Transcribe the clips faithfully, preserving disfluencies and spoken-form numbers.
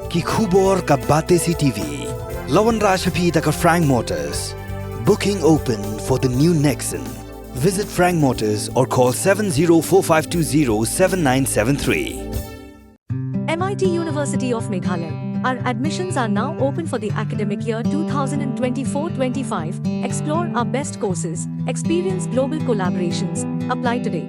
Ki khubor ka Batesi T V. La wanrah sha phi da ka Frank Motors. Booking open for the new Nexon. Visit Frank Motors or call seven zero four five two zero seven nine seven three. M I T University of Meghalaya. Our admissions are now open for the academic year two thousand twenty-four twenty-five. Explore our best courses, experience global collaborations. Apply today.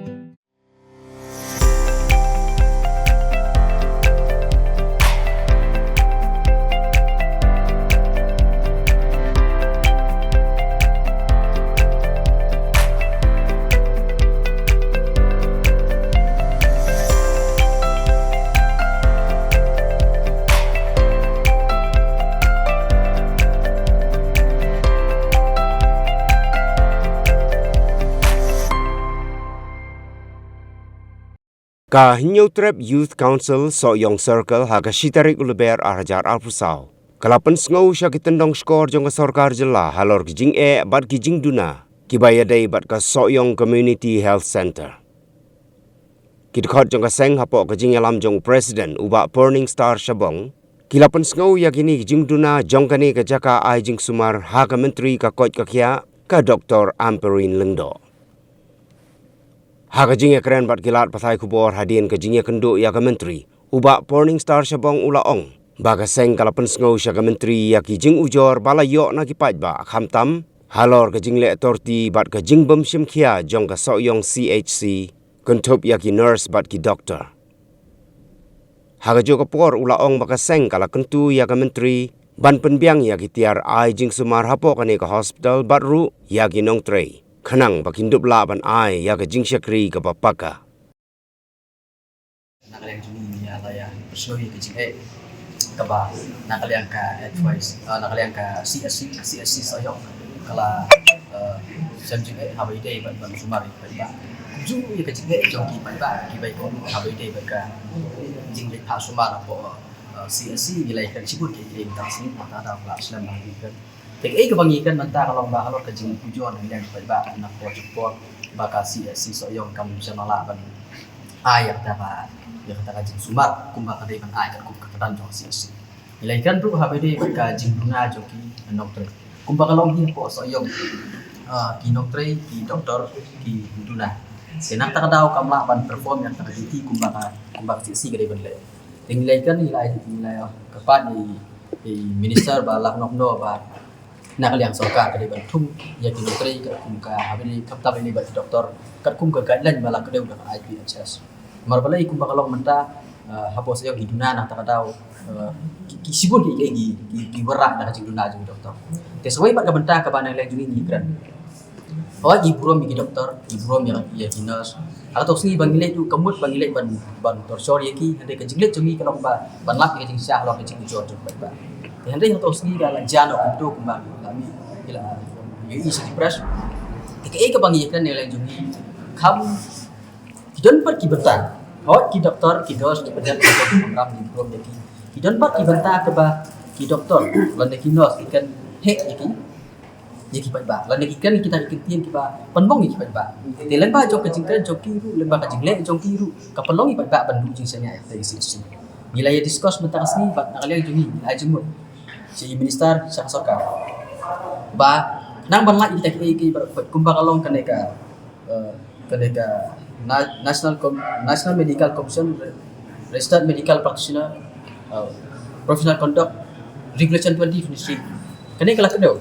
Ka Hynñiewtrep Youth Council Sohiong Circle ha ka shi tarik u Lber ar hajar arphew saw ka la pynsngew sha ki tyndong shkor jong ka sorkar jylla halor ki jingeh bad ki jingduna kiba ïadei bad ka Sohiong Community Health Centre. Ki dkhot jong ka seng hapoh ka jingïalam jong u President u Bah Purning Star Shabong ki la pynsngew ïa kine ki jingduna jong kane ka jaka ai jingsumar ha ka Myntri ka koit ka khiah ka Doctor Ampareen Lyngdoh. Ha ka jingïakren bad ki lad pathai khubor hadien ka jingïakynduh ïa ka Myntri, u Bah Purning Star Shabong u la ong ba ka seng ka la pynsngew sha ka Myntri ïa ki jingujor ba la ïoh na ki paidbah khamtam halor ka jingleh torti bad ka jingbym shim khia jong ka Sohiong C H C kynthup ïa ki nurse bad ki doktor. Ha kajuh ka por u la ong ba ka seng ka la kyntu ïa ka Myntri ban pynbiang ïa ki tiar ai jingsumar hapoh kane ka hospital bad ruh ïa ki nongtrei khnang ba kin dup lah ban ai ïa ka jingshakri kaba paka. Na ka liang jong ngi ngi la ïa pynsngew ïa ka jingeh kaba na ka liang ka advice, ah, na ka liang ka C H C, C H C Sohiong ka la, ah, shem jingeh haba ïadei bad ban sumar ïa ka paidbah. Kumjuh ïa ka jingeh jong ki paidbah kiba ïakob haba ïadei bad ka jingleit phah sumar hapoh, ah, C H C. Ngi la ïakren shibun ki ïa ka sngi, nangta da ka la slem ba ngi ïakren. Te kaei kaba ngi ïakren mynta ka long ba halor ka jingujor na ka liang ki paidbah na ka por jong ka por ba ka C H C Sohiong kam shym la lah ban ai ïa kata ka, ïa kata ka jingsumar kumba ka dei ban ai katkum ka kyrdan jong ka C H C. Ngi la ïakren ruh haba ïadei bad ka jingduna jong ki nongtrei. Kumba ka long hi hapoh Sohiong, ah, ki nongtrei, ki doktor ki duna. Te na kata ka daw kam lah ban perform ïa kata ka duty kumba ka, kumba ka C H C ka dei ban leh. Te ngi la ïakren, ngi la, ngi la kyrpad ïa i, ïa i minister ba lah noh noh ba na ka liang sorkar ka dei ban thung ïa ki nongtrei katkum ka, haba ïadei khamtam ïadei bad ki doktor katkum ka guideline ba la kdew da ka I P H S. Namar balei? Kumba ka long mynta, eh, hapoh Sohiong ki duna na kata ka daw, eh, ki, ki shibun ki, ki, ki, ki wanrah da ka jingduna jong ki doktor. Te sa wei bad ka bynta kaba na ka liang jong ngi ngi kren. Hooid, ngi burom ïa ki doktor, ngi burom ïa, ïa ki nurse. Ha kato ka sngi ba ngi leit ruh ka mut ba ngi leit ban, ban torture ïa ki, hynrei ka jingleit jong ngi ka long ba ban lap ïa ka jingshisha halor ka jingujor jong ki paidbah. Te hynrei ha kato ka sngi ka la jan noh kumto kumba la mih, ki la ïohi sha ki press. Te kaei kaba ngi ïakren na ka liang jong ngi, kham ki don pat ki bynta. Hooid, ki doktor, ki nurse, ki pynïaid, ki doktor, ki nongram, ngi burom ïa ki. Ki don pat ki bynta kaba ki doktor lane ki nurse ki kren heh ïa ki, ïa ki paidbah, lane ki kren kita ki kyntien kiba pynbong ïa ki paidbah. Te lyngba jong ka jingkren jong ki ruh, lyngba ka jingleh jong ki ruh, ka pynlong ïa ki paidbah ban duh jingshaniah ïa ka C H C. Ngi la ïa discuss mynta ka sngi bad na ka liang jong ngi, ngi la ai jingmut sha i minister, sha ka sorkar ba nang ban lait ïa kita kiei kiei ba kumba ka long kane ka, eh, kane ka Na-, National Com-, National Medical Commission, Re-, Registered Medical Practitioner, eh, Professional Conduct Regulation twenty twenty-three. Kane ka la kdew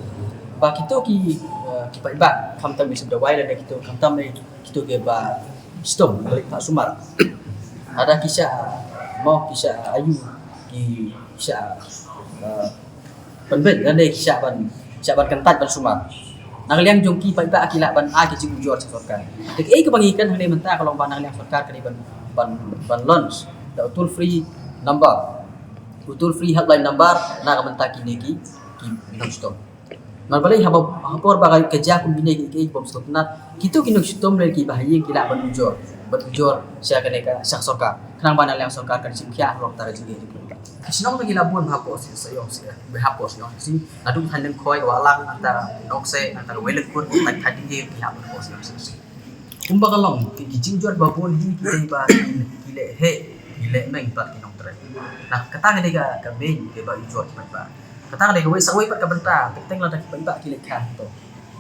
ba kito ki, eh, ki paidbah khamtam ki sep dawai lane kito khamtam ne kito kiba shitom lane phah sumar. Lada ki shah, mo, ki shah ayu, ki shah, eh, pynbeit lane ki shah ban, shah ban kyntait ban sumar. Na ka liang jong ki paidbah ki lah ban ai ka jingujor sha sorkar. Te kaei kaba ngi kren hangne mynta ka long ba na ka liang sorkar ka dei ban, ban, ban launch da u toll free number, u toll free helpline number na ka bynta kine ki, ki nongshitom. Namar balei? Haba, ha por ba ka jia kum kine ki, ki bym sngewtynnat, kito ki nongshitom lane kiba ha ïing ki lah ban ujor, ban ujor sha kane ka, sha ka sorkar. Khnang ba na ka liang sorkar kan shim khia halor kata ka jingeh jong ki. Ki shnong ba ki la bun hapoh Sohiong, hapoh Sohiong C H C, naduh Thaiñ Lyngkhoi, Wahlang, nangta Nongkseh, nangta Wei Lyngkut, nangta Thaiñ Dingding, ki hap hapoh Sohiong C H C. Kumba ka long, ki, ki jingjot ba bun hi ki dei ba ki, ki leh heh, ki leh meng bad ki nong Nah, kata ka dei ka, ka main kaba ujor ki paidbah. Kata ka dei kawei, sa kawei pat ka bynta, teng teng lada ki paidbah ki leit kha to,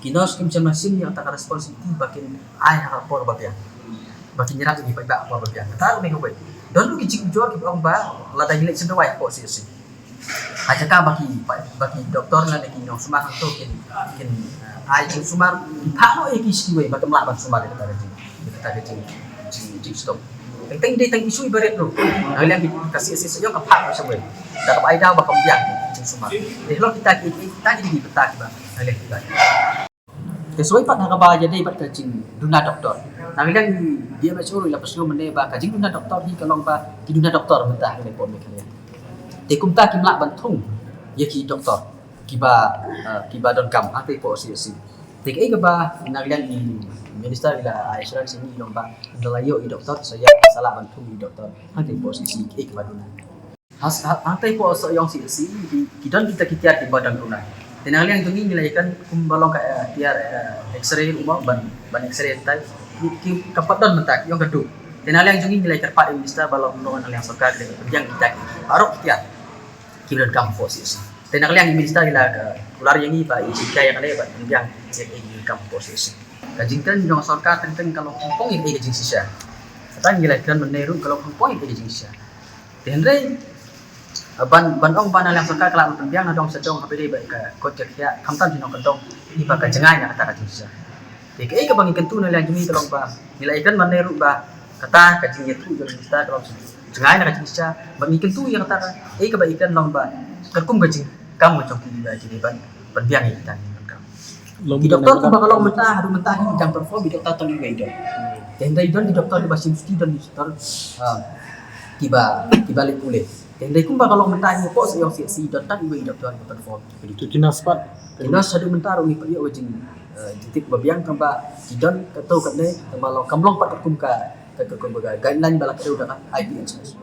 ki nurse kim shym la shim ïa kata ka responsibility ba kin ai ha ka por ba biang, ba kin ïarap ïa ki paidbah ha ka por ba biang. Kata ka dei kawei. Don ruh ki jingujor kiba ong ba lada ngi leit sha dawai hapoh C H C, ha jaka ba ki, ba ki doktor lane ki nongsumar hangto kin, kin, eh, ai jingsumar, ki phah noh ïa ki sha kiwei ba kim lah ban sumar ïa kata ka jing, ïa kata ka jing, jing, jingshitom. Teng teng dei tang issue iba rit ruh. Na ka liang ki, ka C H C Sohiong ka phah noh sha kiwei da kaba ai daw ba kam biang jingsumar. Dei halor kita ki, kita ki dei ki bynta kiba na ka liang kita. Te sa kawei pat ha kaba ïadei bad ka jingduna doktor. Na ka liang D M H O ruh i la pynsngew mynne ba ka jingduna doktor hi ka long ba ki duna doktor mynta ha kane ka por Meghalaya. Te kumta kim lah ban thung ïa ki doktor kiba, eh, kiba donkam hangtei hapoh C H C. Te kaei kaba na ka liang i minister i la ai assurance ïa ngi i long ba ynda la ïoh i doktor sa ïa, sa lah ban thung i doktor hangtei hapoh C H C, kaei kaba duna. Ha, ha, hangtei hapoh Sohiong C H C ki, ki don kita ki tiar kiba dang duna. Te na ka liang jong ngi ngi la ïakren kumba long ka, eh, tiar, eh, X-ray ruh mo, ban, ban X-ray hangtei. Ki, ki, ka pat don mynta, ïong ka duk. Te na ka liang jong ngi ngi la ïakren pat ïa i minister ba long, long na ka liang sorkar ka dei ban pynbiang kita ki, ki baroh ki tiar kiba donkam hapoh C H C. Te na ka liang i minister i la, eh, kular ïa ngi ba i jinghikai ïa kane ban pynbiang ïa kaei kiba donkam hapoh C H C. Ka jingkren jong ka sorkar teng teng ka long khongpong ïa kaei ka jingshisha. Kata ngi la kren mynne ruh ka long khongpong ïa kaei ka jingshisha. Te hynrei, eh, ban, ban ong ba na liang sorkar ka lah ban pynbiang na dong sha dong haba ïadei bad ka koit ka khiah, khamtam sha nongkyndong, i ba ka jngai na kata ka jingshisha. Te kaei kaba ngi kyntu na liang jong ngi ka long ba ngi la ïakren mynne ruh ba kata ka jingïathuh jong u minister ka long jngai na ka jingshisha, ba ngi kyntu ïa kata ka, kaei kaba ïakren long ba katkum ka jingkam ka jong ki ba ki dei ban pynbiang ïa kita ki ban kam. Ki doktor kumba ka long mynta, haduh mynta hi dang perform i doktor tang iwei i don. Te hynrei don ki doktor kiba shim shuti, don ki doktor, ah, kiba, kiba leit pule. Te hynrei kumba ka long mynta hi hapoh Sohiong C H C i don tang iwei i doktor kiba perform. Ki nurse pat, ki nurse haduh mynta ruh ngi pat ïoh ka jing, eh, jingtip ba biang tang ba ki don katto katne, tang ba long, kam long pat katkum ka, ka, ka, ka guideline ba la kdew da ka I P H S.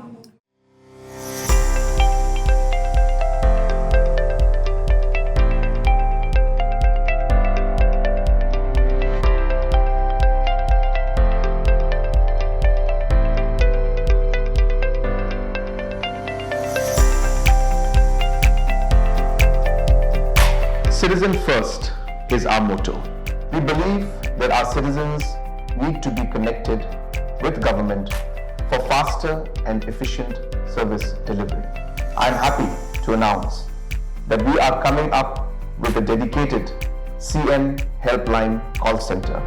Citizen first is our motto. We believe that our citizens need to be connected with government for faster and efficient service delivery. I am happy to announce that we are coming up with a dedicated C M Helpline call center.